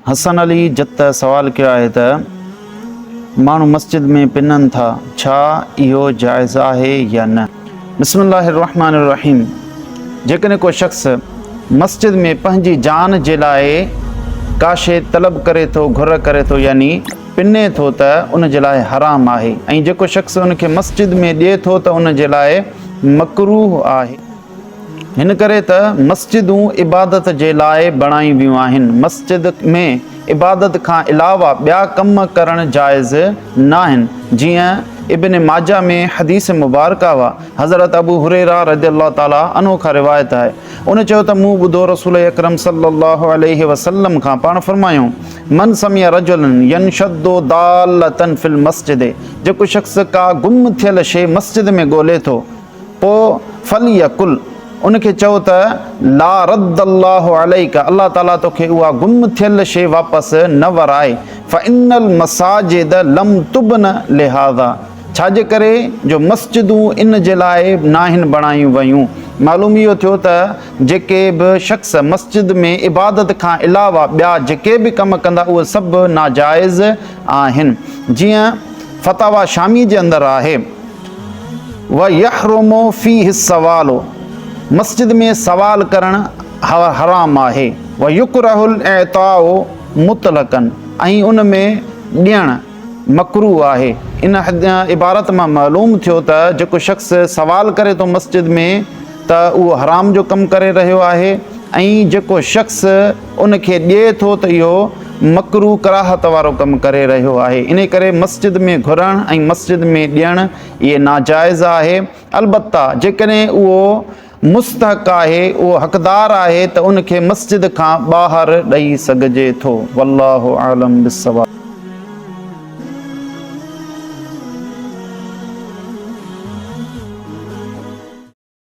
حسن علي جت سوال ڪيو آهي ته ماڻهو مسجد ۾ پنن ٿا ڇا اهو جائز آهي يا نه؟ بسم الله الرحمن الرحيم جيڪڏهن ڪو شخص مسجد ۾ پنهنجي جان جي لاء ڪا شيء طلب ڪري ٿو گهر ڪري ٿو يعني پني ٿو ته ان جي لاء حرام آهي ۽ جيڪو شخص ان کي مسجد ۾ ڏئي ٿو ته ان جي لاء مڪروه آهي. هن ڪري ته مسجدون عبادت جي لاء بڻايون ويون آهن. مسجد ۾ عبادت کان علاوه ٻيا ڪم ڪرڻ جائز ناهن. جيئن ابن ماجه ۾ حديث مبارڪه هئا، حضرت ابو هريره رضي الله تعالٰي عنه کان روايت آهي، ان چيو ته مون ٻڌو رسول اڪرم صلي الله عليه وسلم کان پاڻ فرمايائون، من سمع رجلا ينشد ضالة في المسجد جيڪو شخص ڪا گم ٿيل شيء مسجد ۾ ڳولي ٿو، پوء فليقل، ان کي چئو ته، لا رد الله عليک، الله تعاليٰ توکي اها گم ٿيل شيء واپس نه ورائي، فان المساجد لم تبن لهذا، ڇا جي ڪري جو مسجدون ان جي لاء ناهن بڻايون ويون. معلوم اهو ٿيو ته جيڪي به شخص مسجد ۾ عبادت کان علاوه ٻيا جيڪي به ڪم ڪندا اهي سڀ ناجائز آهن. جيئن فتاويٰ شامي جي اندر آهي. ويحرم فيه السوال مسجد ۾ سوال ڪرڻ حرام آهي. ويڪره الاعطاء مطلقا ۽ ان ۾ ڏيڻ مڪروه آهي. ان عبارت مان معلوم ٿيو ته جيڪو شخص سوال ڪري ٿو مسجد ۾ ته اهو حرام جو ڪم ڪري رهيو آهي ۽ جيڪو شخص ان کي ڏئي ٿو ته اهو مڪروه ڪراهت وارو ڪم ڪري رهيو آهي. انهي ڪري مسجد ۾ گهرڻ ۽ مسجد ۾ ڏيڻ اهي ناجائز آهي. البته جيڪڏهن اهو مستحق آهي، اهو حقدار آهي ته ان کي مسجد کان ٻاهر ڏئي سگهجي ٿو. والله اعلم بالصواب.